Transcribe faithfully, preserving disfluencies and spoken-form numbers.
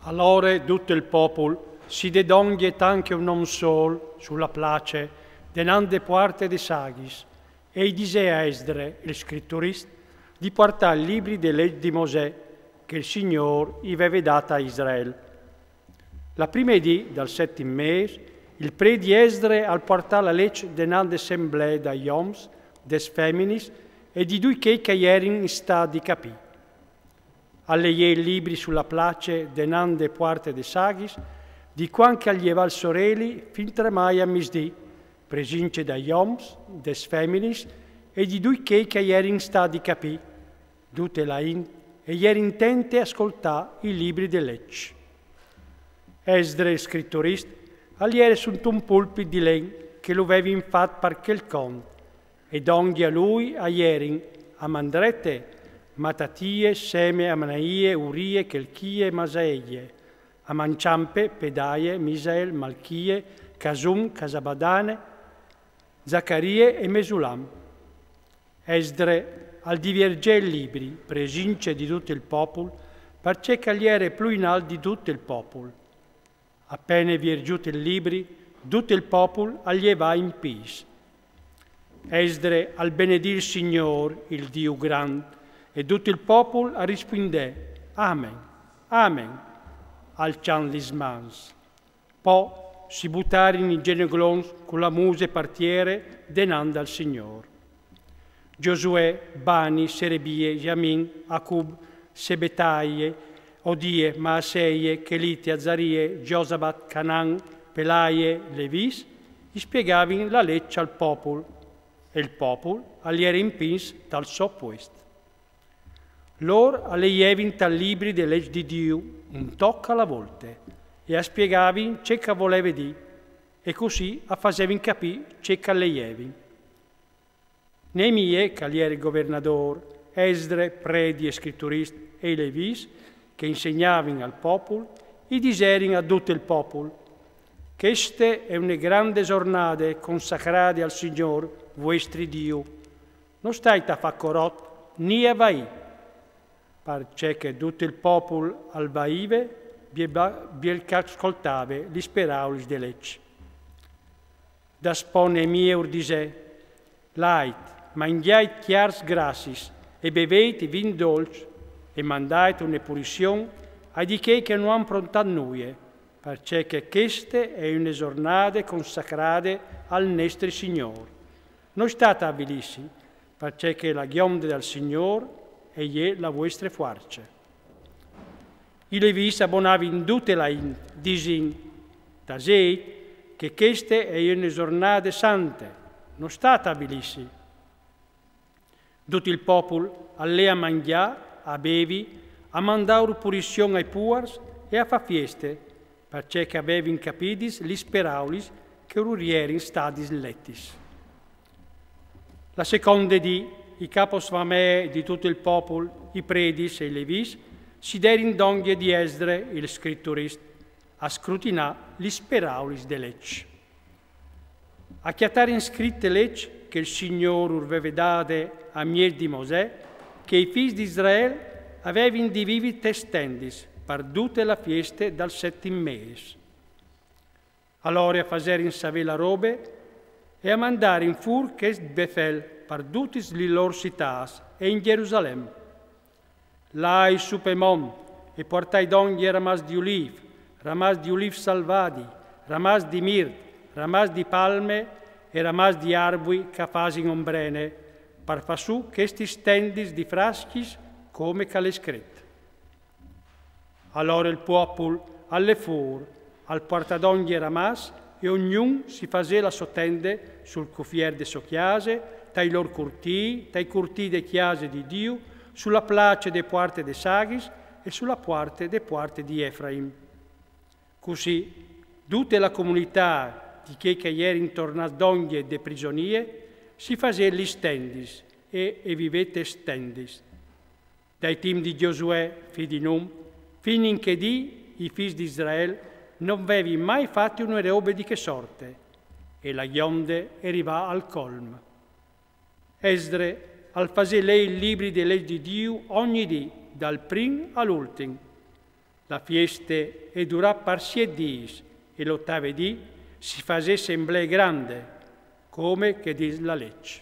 Alore dut el popul si dè dongje tant che un om sol su la place, denant de puarte des aghis, e i disè a Esdre, el scriturist, di puartà el libri de leç di Mosè, che el Signôr i veve dat a Israel. La prime dì dal setim mês, el predi Esdre al puartà la leç denant de semblée dai oms, des feminis e di dui chei che a jerin in stât di capî. Al leiè el libri su la place denant de puarte des aghis, di cuant che al jevà el soreli fin tremai a misdì, presince dai oms, des feminis e di dui chei che a jerin in stât di capî. Dute la int e jere intente a scoltâ i libri de leç. Esdre, el scriturist, al jere suntun pulpit di len che lu vevin fat par chel cont, e dongje a lui a jerin, a man drete, Matatie, Seme, Amanaie, Urie, Chelchie, Masaeie, a man çampe, Pedaie, Misael, Malchie, Casum, Casabadane, Zacarie e Mesulam. Esdre al diviergè el libri, presince di dut el popul, parcè che al jere plui inalt di dut el popul. A pene viergjût el libri, dut el popul al jevà in pîts. Esdre al benedì el Signôr, il Diu grant, e dut el popul al rispuindè: Amen, amen, alçant lis mans. Po si butarin i zeneglons cu la muse par tiere denant dal Signôr. Giosuè, Bani, Serebie, Jamin, Acub, Sebetaie, Odie, Maaseie, Chelite, Azarie, Josabat, Canan, Pelaie, Levis, i spiegavin la leç al popul, e el popul al jere in pîts tal so puest. Lôr a leievin tal libri de leç di Diu, un toc a la volte, e a spiegavin ce che al voleve dî, e cussì a fasevin capî ce che a leievin. Neemie, che al jere governadôr, Esdre, predi e scriturist, e i levis, che insegnavin al popul, i diserin a dut el popul: Cheste e je une grande zornade consacrade al Signôr vuestri Diu. No stait a fâ corot ni a vaî, parcè che dut el popul al vaive, biel, biel che al scoltave lis peraulis de leç. Daspò Neemie ur disè: Lait, mangjait cjârs grassis e beveit vin dolç, e mandait une purission a di chei che no àn prontât nuie, parcè che cheste e je une zornade consacrade al nestri Signôr. No stait a avilîsi, parcè che la gjonde dal Signôr e je la vuestre fuarce. I levis a bonavin dute la int, disint: Taseit, che cheste e je une zornade sante, no stait a avilîsi. Dut il popul al lè a mangjâ, a bevi, a mandâ ur purission ai puars e a fâ fieste, parcè che a vevin capidis lis peraulis che ur jerin stadis letis. La seconde dì, i capos famee di dut il popul, i predis e i levis, si derin dongje di Esdre, il scriturist, a scrutinâ lis peraulis de leç. A cjatarin scrite leç che il Signôr ur veve dade a mieç di Mosè, che i fîs di Israel a vevin di vivi tes tendis par dute la fieste dal setim mês. Alore a faserin savê la robe e a mandarin fûr chest befel par dutis lis lôr citâts e in Gjerusalem. Lait sù pe mont e puartait dongje ramaçs di ulîf, ramaçs di ulîf salvadi, ramaçs di mirt, ramaçs di palme e ramaçs di arbui che a fasin ombrene, par fâ sù chestis tendis di frascjis, come che al è scrit. Alore il popul al lè fûr, al puartà dongje ramaçs e ognun si fasè la sô tende sul cufier de sô cjase, tai lôr curtîi, tai curtîi de cjase di Diu, su la place de puarte des aghis e su la puarte de puarte di Efraim. Cussì dute la comunitât di chei che a jerin tornâts dongje de prisonie si fasè lis tendis e e vivè tes tendis. Dai timp di Giosuè, fi di Nun, fin in chê dì i fîs di Israel no vevin mai fat une robe di chê sorte, e la gjonde e rivà al colm. Esdre al fasè lei il libri de leç di Diu ogni dì, dal prin al ultin. La fieste è durà par siet dîs e l'otave dì si fasè semblée grande, come che dis la leç.